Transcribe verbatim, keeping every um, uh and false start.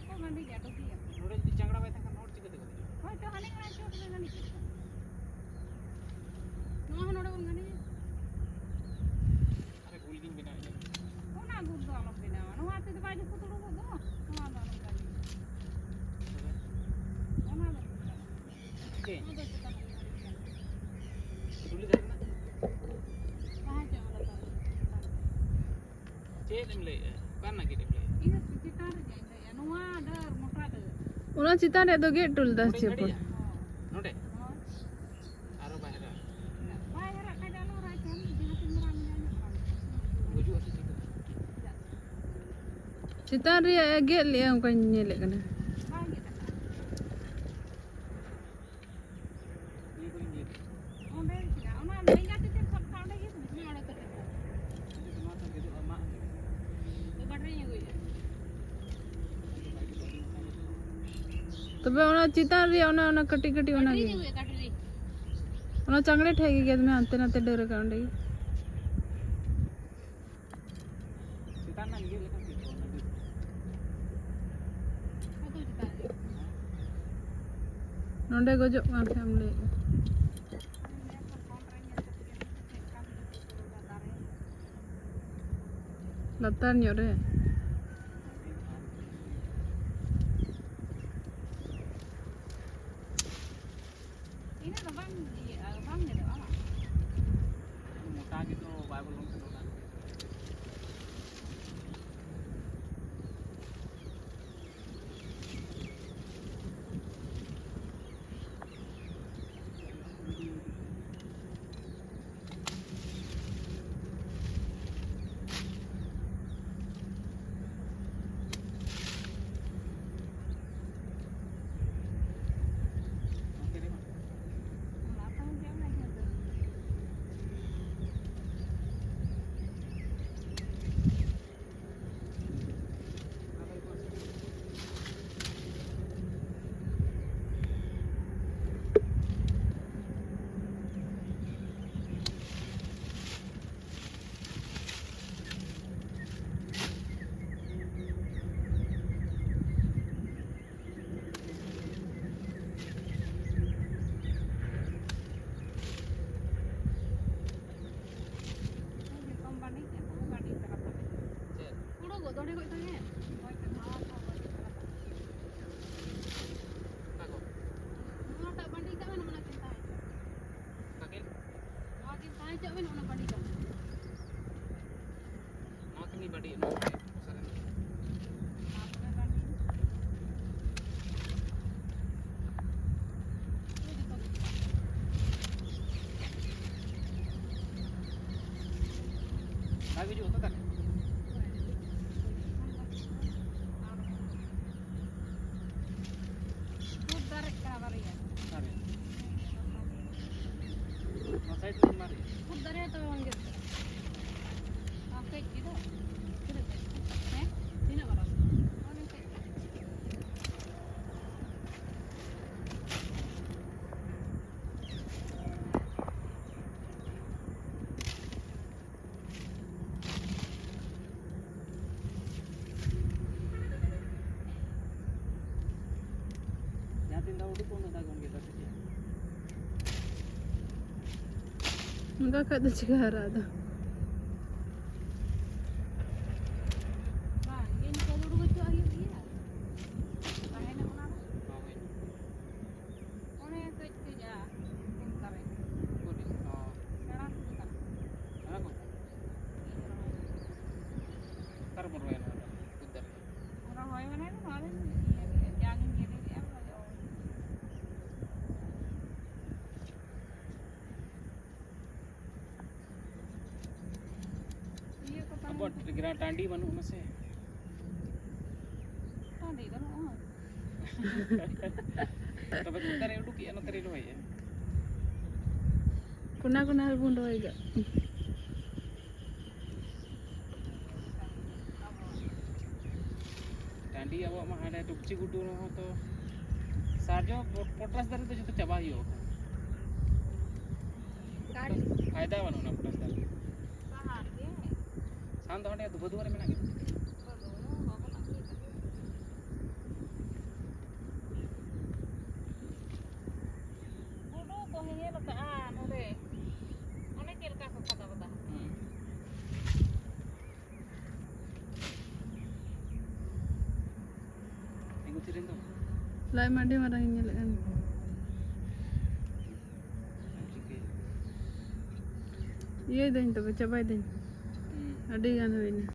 ᱠᱚ ᱜᱟᱹᱰᱤ ᱜᱮ ᱟᱹᱰᱤ ᱜᱮ᱾ ᱱᱚᱰᱮ ᱡᱩᱫᱤ ᱪᱟᱝᱜᱽᱲᱟ ᱵᱟᱭ ᱛᱟᱦᱮᱸ ᱠᱷᱟᱱ ᱦᱚᱲ ᱪᱤᱠᱟᱹ ᱛᱮᱠᱚ ᱫᱮᱡᱚᱜᱼᱟ? ᱦᱳᱭ ᱛᱚ, ᱦᱟᱱᱮ ᱚᱱᱟ ᱪᱚᱴ ᱨᱮ ᱜᱟᱹᱰᱤ ᱪᱮᱫ ᱞᱮᱠᱟ? ᱱᱚᱣᱟ ᱦᱚᱸ ᱱᱚᱰᱮ ᱵᱚᱱ ᱜᱟᱹᱰᱤᱭᱟ᱾ ᱟᱨᱮ ᱜᱩᱞ ᱜᱤᱧ ᱵᱮᱱᱟᱣᱮᱫᱼᱟ᱾ ᱚᱱᱟ ᱜᱩᱞ ᱫᱚ ᱟᱞᱚᱢ ᱵᱮᱱᱟᱣᱟ, ᱱᱚᱣᱟ ᱛᱮᱫᱚ ᱵᱟᱭ ᱡᱟᱹᱯᱩᱫ ᱩᱰᱩᱠᱚᱜ ᱫᱚ, ᱱᱚᱣᱟ ᱫᱚ ᱟᱞᱚᱢ ᱜᱟᱹᱰᱤᱭᱟ᱾ ᱛᱚᱵᱮ? ᱚᱱᱟ ᱫᱚ ᱪᱮᱫ? ᱱᱚᱣᱟ ᱫᱚ ᱪᱮᱛᱟᱱ ᱨᱮ ᱜᱟᱹᱰᱤ ᱠᱟᱱᱟ᱾ ᱨᱩᱞᱤ ᱫᱷᱟᱨᱮ ᱨᱮᱱᱟᱜ? ᱛᱟᱦᱮᱸ ᱪᱚ ᱚᱱᱟ ᱞᱟᱛᱟᱨ ᱨᱮ᱾ ᱪᱮᱫ ᱮᱢ ᱞᱟᱹᱭᱮᱫᱼᱟ? ᱚᱠᱟ ᱨᱮᱱᱟᱜ ᱜᱮᱫ ᱮᱢ ᱞᱟᱹᱭᱮᱫᱼᱟ? ᱤᱧ ᱫᱚ ᱪᱮᱛᱟᱱ ᱨᱮᱭᱟᱜ ᱤᱧ ᱞᱟᱹᱭᱮᱫᱼᱟ, ᱱᱚᱣᱟ ᱰᱟᱹᱨ, ᱢᱚᱴᱟ ᱰᱟᱹᱨ᱾ ᱚᱱᱟ ᱪᱮᱛᱟᱱ ᱨᱮᱭᱟᱜ ᱫᱚ ᱜᱮᱫ ᱦᱚᱴᱚ ᱞᱮᱫᱟ ᱥᱮ ᱪᱮᱫ ᱯᱚᱨ? ᱱᱚᱰᱮ? ᱦᱳᱭ᱾ ᱟᱨᱚ ᱵᱟᱭ ᱦᱟᱨᱟᱜᱼᱟ? ᱵᱟᱭ ᱦᱟᱨᱟᱜ ᱠᱷᱟᱡ ᱫᱚ ᱟᱞᱚ ᱦᱟᱨᱟᱜ ᱦᱚᱪᱚᱣᱟᱜ ᱢᱮ, ᱡᱟᱦᱟᱸ ᱛᱤᱱ ᱢᱟᱨᱟᱝ ᱢᱮᱱᱟᱜᱼᱟ, ᱤᱱᱟᱹᱜ ᱢᱟᱨᱟᱝ᱾ ᱜᱩᱡᱩᱜᱼᱟ ᱥᱮ ᱪᱤᱠᱟᱹᱜᱼᱟ? ᱪᱮᱛᱟᱱ ᱨᱮᱭᱟᱜ ᱮ ᱜᱮᱫ ᱞᱮᱜᱼᱟ, ᱚᱱᱠᱟᱧ ᱧᱮᱞᱮᱫ ᱠᱟᱱᱟ᱾ ᱵᱟᱭ ᱜᱮᱫ ᱟᱠᱟᱫᱼᱟ᱾ ᱚᱸᱰᱮ ᱪᱮᱫᱟᱜ? ᱚᱱᱟ ᱞᱮᱸᱜᱟ ᱛᱤ ᱛᱮᱢ ᱥᱟᱵ ᱠᱟᱜᱼᱟ, ᱚᱸᱰᱮ ᱜᱮ ᱚᱸᱰᱮ ᱛᱮ ᱜᱮᱫ ᱠᱟᱜᱼᱟ᱾ ᱵᱟᱴᱨᱤᱧ ᱟᱹᱜᱩᱭᱮᱫᱼᱟ᱾ ᱛᱚᱵᱮ ᱚᱱᱟ ᱪᱮᱛᱟᱱ ᱨᱮᱭᱟᱜ ᱚᱱᱟ, ᱚᱱᱟ ᱠᱟᱹᱴᱤᱡ ᱠᱟᱹᱴᱤᱡ ᱚᱱᱟ ᱜᱮ᱾ ᱵᱟᱴᱨᱤᱧ ᱟᱹᱜᱩᱭᱮᱫᱼᱟ, ᱠᱟᱴᱨᱤ᱾ ᱚᱱᱟ ᱪᱟᱝᱲᱮ ᱴᱷᱮᱡ ᱜᱮ ᱜᱮᱫ ᱢᱮ, ᱦᱟᱱᱛᱮ ᱱᱟᱛᱮ ᱰᱟᱹᱨ ᱟᱠᱟᱱ ᱚᱸᱰᱮ ᱜᱮ᱾ ᱪᱮᱛᱟᱱ ᱨᱮᱱᱟᱜ ᱤᱭᱟᱹ ᱞᱮᱠᱟ ᱪᱮᱫ ᱠᱚ ᱚᱱᱟ ᱰᱟᱹᱨ? ᱱᱚᱰᱮ ᱜᱚᱡᱚᱜ ᱠᱟᱱ ᱠᱷᱟᱡ ᱮᱢ ᱞᱟᱹᱭᱮᱫᱼᱟ᱾ ᱞᱟᱛᱟᱨ ᱧᱚᱜ ᱨᱮ᱾ ᱤᱱᱟᱹ ᱫᱚ ᱵᱟᱝ ᱤᱭᱟᱹᱜᱼᱟ, ᱵᱟᱝ ᱜᱮᱫᱚᱜᱼᱟ, ᱵᱟᱝ? ᱢᱚᱴᱟ ᱜᱮᱛᱚ ᱵᱟᱭ ᱵᱚᱞᱚᱱ ᱠᱟᱱᱟ ᱚᱱᱟ᱾ ᱵᱟᱭ ᱜᱩᱡᱩᱜᱼᱟ ᱛᱚ ᱛᱟᱦᱞᱮ? ᱠᱩᱫ ᱫᱟᱨᱮᱜ ᱠᱟᱱᱟ ᱵᱟᱨᱭᱟ᱾ ᱚᱠᱟᱨᱮ? ᱱᱚᱣᱟ side ᱨᱮ ᱢᱟᱨᱮ᱾ ᱠᱩᱫ ᱫᱟᱨᱮ ᱛᱚ ᱵᱟᱝ ᱜᱮᱫ ᱠᱟᱱᱟ᱾ ᱟᱨ ᱠᱟᱹᱡ ᱜᱮ ᱫᱚ᱾ ᱛᱤᱱᱟᱹᱜ ᱠᱟᱹᱡ? ᱦᱮᱸ? ᱛᱤᱱᱟᱹᱜ ᱢᱟᱨᱟᱝ? ᱚᱱᱮ ᱠᱟᱹᱡ᱾ ᱡᱟᱦᱟᱸ ᱛᱤᱱ ᱫᱷᱟᱣ ᱩᱰᱩᱠ ᱩᱱᱟᱹᱜ ᱫᱷᱟᱣ ᱜᱮ ᱩᱱᱤ ᱜᱮ ᱫᱟᱜ ᱤᱫᱤᱭᱟ᱾ ᱚᱱᱠᱟ ᱠᱷᱟᱡ ᱫᱚ ᱪᱤᱠᱟ ᱦᱟᱨᱟᱜᱼᱟ ᱟᱫᱚ? ᱵᱟᱝ, ᱤᱧ ᱠᱚ ᱩᱰᱩᱠ ᱦᱚᱪᱚᱣᱟᱜ ᱦᱩᱭᱩᱜ ᱜᱮᱭᱟ᱾ ᱛᱟᱦᱮᱱᱟ ᱚᱱᱟ ᱫᱚ᱾ ᱦᱳᱭ᱾ ᱚᱱᱮ ᱠᱟᱹᱡ ᱠᱟᱹᱡ ᱟ, ᱠᱩᱫ ᱫᱟᱨᱮ᱾ ᱠᱩᱫ, ᱚ᱾ ᱥᱮᱬᱟ ᱠᱩᱫ ᱠᱟᱱᱟ᱾ ᱥᱮᱬᱟ ᱠᱩᱫ? ᱤᱧ ᱨᱚᱦᱚᱭ᱾ ᱚᱠᱟ ᱨᱮᱵᱚᱱ ᱨᱚᱦᱚᱭᱟ ᱱᱚᱣᱟ ᱫᱚ, ᱠᱩᱫ ᱫᱟᱨᱮ? ᱨᱚᱦᱚᱭ ᱢᱟᱱᱮ ᱱᱚᱣᱟ ᱫᱚᱧ ᱤᱭᱟᱹ ᱞᱮᱜᱼᱟ, ᱡᱟᱝ ᱤᱧ ᱜᱮᱫ ᱞᱮᱜᱼᱟ, ᱨᱚᱦᱚᱭ᱾ ᱤᱭᱟᱹ ᱠᱚ ᱛᱟᱦᱮᱱ ᱟᱵᱚᱣᱟᱜ ᱠᱷᱟᱱ᱾ ᱜᱨᱟ-, ᱴᱟᱺᱰᱤ ᱵᱟᱹᱱᱩᱜ ᱟᱱᱟ ᱥᱮ᱾ ᱴᱟᱺᱰᱤ ᱵᱟᱹᱱᱩᱜᱼᱟ᱾ ᱛᱚᱵᱮ ᱠᱚ ᱫᱟᱨᱮ ᱩᱰᱩᱠᱮᱜᱼᱟ, ᱱᱚᱛᱮ ᱨᱮ ᱨᱚᱦᱚᱭᱮᱜᱼᱟ᱾ ᱠᱚᱱᱟ ᱠᱚᱱᱟ ᱨᱮᱵᱚᱱ ᱨᱚᱦᱚᱭ ᱠᱟᱜ᱾ ᱴᱟᱺᱰᱤ ᱟᱵᱚᱣᱟᱜ ᱢᱟ ᱦᱟᱸᱰᱮ ᱰᱩᱠᱪᱤ ᱜᱩᱰᱩ ᱨᱮᱦᱚᱸ ᱛᱚ ᱥᱟᱨᱡᱚᱢ ᱯᱚ-, ᱯᱚᱴᱟᱥ ᱫᱟᱨᱮ ᱫᱚ ᱡᱚᱛᱚ ᱪᱟᱵᱟ ᱦᱩᱭᱩᱜᱼᱟ᱾ ᱥᱟᱨ- ᱯᱷᱟᱭᱫᱟ ᱵᱟᱹᱱᱩᱜᱼᱟ ᱯᱚᱴᱟᱥ ᱫᱟᱨᱮ᱾ ᱥᱟᱦᱟᱱ ᱜᱮ᱾ ᱥᱟᱦᱟᱱ ᱫᱚ ᱦᱟᱸᱰᱮ ᱫᱩᱵᱟᱹ ᱫᱩᱣᱟᱹᱨ ᱨᱮ ᱢᱮᱱᱟᱜ ᱜᱮ᱾ ᱫᱩᱵᱟᱹ ᱫᱩᱣᱟᱹᱨ ᱨᱮ ᱵᱟᱵᱚᱱ ᱟᱹᱜᱩᱭᱮᱫᱟ᱾ ᱜᱩᱰᱩ ᱠᱚ ᱧᱮᱧᱮᱞ ᱟᱠᱟᱫᱼᱟ ᱱᱚᱰᱮ᱾ ᱚᱱᱮ ᱪᱮᱫ ᱞᱮᱠᱟ ᱠᱚ ᱠᱷᱟᱫᱟ ᱵᱟᱫᱟ᱾ ᱦᱩᱸ᱾ ᱛᱤᱸᱜᱩ ᱛᱷᱤᱨ ᱮᱱ ᱫᱚ᱾ ᱞᱟᱡ ᱢᱟ ᱟᱹᱰᱤ ᱢᱟᱨᱟᱝ ᱤᱧ ᱧᱮᱞᱮᱫ ᱠᱟᱱ᱾ ᱪᱤᱠᱟᱹᱭᱟ? ᱤᱭᱟᱹᱭ ᱫᱟᱹᱧ ᱛᱚᱵᱮ, ᱪᱟᱵᱟᱭ ᱫᱟᱹᱧ᱾ ᱦᱩᱸ᱾ ᱟᱹᱰᱤ ᱜᱟᱱ ᱦᱩᱭᱱᱟ᱾